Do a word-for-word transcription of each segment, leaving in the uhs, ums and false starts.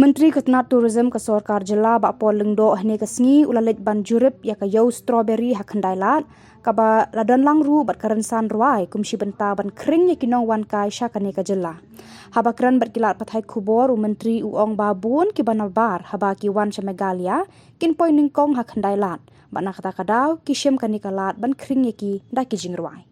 Myntri ka tnat Tourism ka sorkar jylla, Bah Paul Lyngdoh, hynne ka sngi u la leit ban jurip ïa ka ïew strawberry ha Khyndailad, kaba la don lang ruh bad ka rynsan rwai kum shi bynta ban khring ïa ki nongwan kai sha kane ka jylla. Haba kren bad ki lad pathai khubor, u Myntri u ong ba bun kiba nabar haba ki wan sha Meghalaya kin poi nyngkong ha Khyndailad, bad na kata ka daw ki shim kane ka lad ban khring ïa ki da ki jingrwai.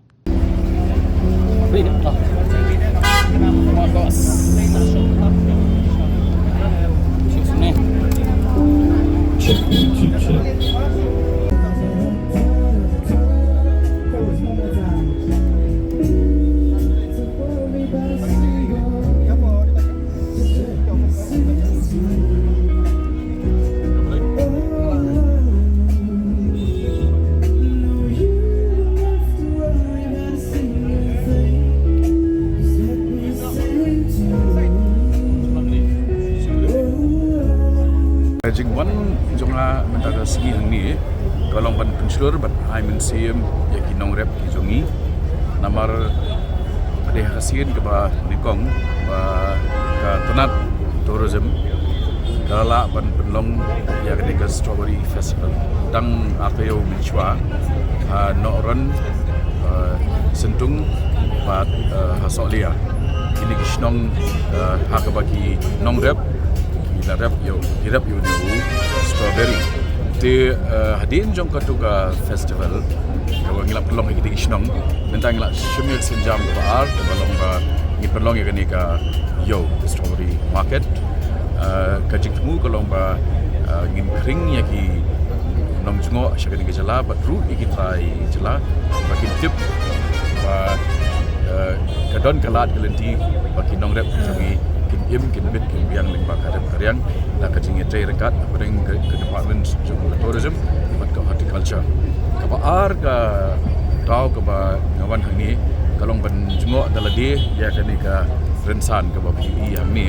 Ka jingwan jong nga mynta ka sngi hangne ka long ban pynshlur bad ai mynsiem ïa ki nongrep ki jong ngi. Namar ka dei ha ka sien kaba nyngkong ba ka tnat tourism ka la lah ban pynlong ïa kane ka Strawberry Festival. Tang arphew mynshuwa ha Nohron, ha Syntung bad, eh, ha Sohliya. Kine ki shnong, eh, ha kaba ki nongrep ki la rep ïa u, ki rep ïa une u strawberry. Te, eh, hadien jong katu ka festival kaba ngi la pynlong ha kine ki shnong, mynta ngi la shim ïa ka sienjam kaba ar kaba long ba ngin pynlong ïa kane ka ïew, ka strawberry market. Eh, ka jingthmu ka long ba, eh, ngin khring ïa ki nongjngoh sha kane ka jylla bad ruh ïa ki trai jylla ba kin tip ba, eh, ka don ka lad ka lynti ba ki nongrep ki jong ngi kin im, kin bit, kin biang lyngba ka rep ka riang da ka jingïatrei ryngkat hapdeng ka, ka department jong ka tourism bad ka horticulture. Kaba ar ka daw kaba nga wan hangne ka long ban jngoh da lade ïa kane ka rynsan kaba phi ïohi hangne,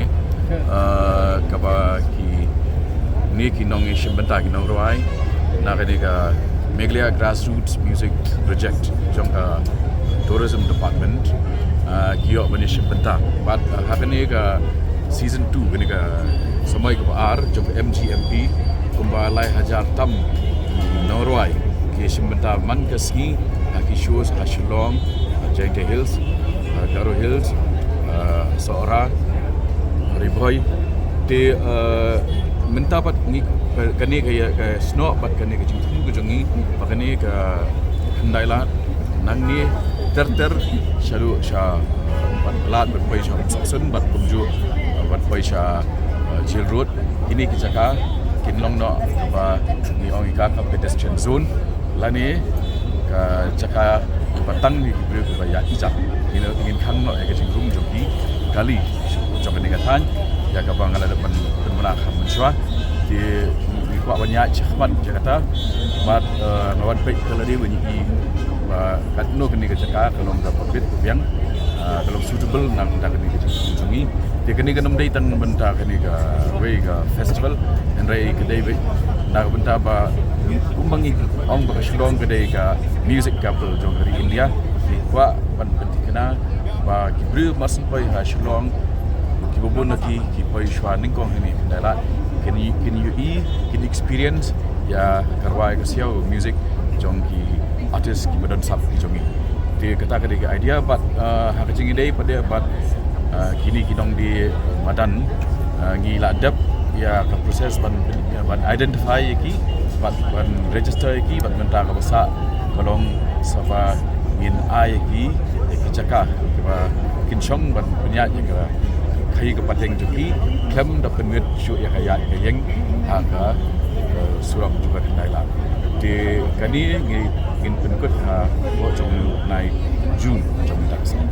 eh, kaba kine ki nongïashim bynta, ki nongrwai na kane ka Meghalaya Grassroots Music Project jong ka Tourism Department, eh, ki ïoh ban ïashim bynta. Bad, eh, ha kane ka season two, kane ka samoi kaba ar jong ka M G M P, kumba lai hajar tam nongrwai ki ïashim bynta man ka sngi ha ki shows ha Shillong, ha Jaiñtia Hills, ha Garo Hills, ha Sohra, ha Ri Bhoi. Te, eh, mynta pat ngi, ka, kane ka, ka snoh bad kane ka jingthmu ka jong ngi ba kane ka Khyndailad nangne ter ter sha ruh sha, eh, Umpat Khlad, ban poi sha Umsoksun bad kumjuh, eh, ban poi sha, eh, Jail Road. Kine ki jaka kin long noh kaba ngi ong ïa ka ka pedestrian zone lane ka jaka ba tang ïa ki briew kiba ïaid ïa jaka. Ngin, ngin khang noh ïa ka jingrung jong ki kali jong kane ka thaiñ ïa kaba nga la dep ban pynbna ha mynshuwa. Te ngi kwah ban ïaid shakhmat ïa kata bad, eh, nga wan peit ka lade ban ïohi ba katno kane ka jaka ka long kaba bit ba biang, ah, ka long suitable na ka bynta kane ka jingrung jong ngi. Te kane kam dei tang na ka bynta kane kawei ka festival, hynrei ka dei beit na ka bynta ba kumba ngi ong ba ka Shillong ka dei ka music capital jong ka ri India. Ngi kwah ban pynthikna ba ki briew mar syn poi ha Shillong, kiba bun na ki, ki poi shuwa nyngkong hangne ha Khyndailad, kin, kin ïohi, kin experience ïa ka rwai ka siaw music jong ki artist kiba don sap ki jong ngi. Te kata ka dei ka idea bad, ah, ha ka jingïadei pat de bad, ah, kine ki nongdie madan, ah, ngi la dep ïa ka process ban, ban identify ïa ki bad ban register ïa ki bad mynta kaba sah ka long sa ba ngin ai ïa ki ïa ki jaka kiba kin shong ban pynïaid ïa ka khaïi ka pateng jong ki khlem da pynwit shuh ïa ka ïaid ka ïeng ha ka, eh, surok jong ka Khyndailad. Te kane ngi, ngin pynkut ha ka por jong u bnai June jong mynta ka snem.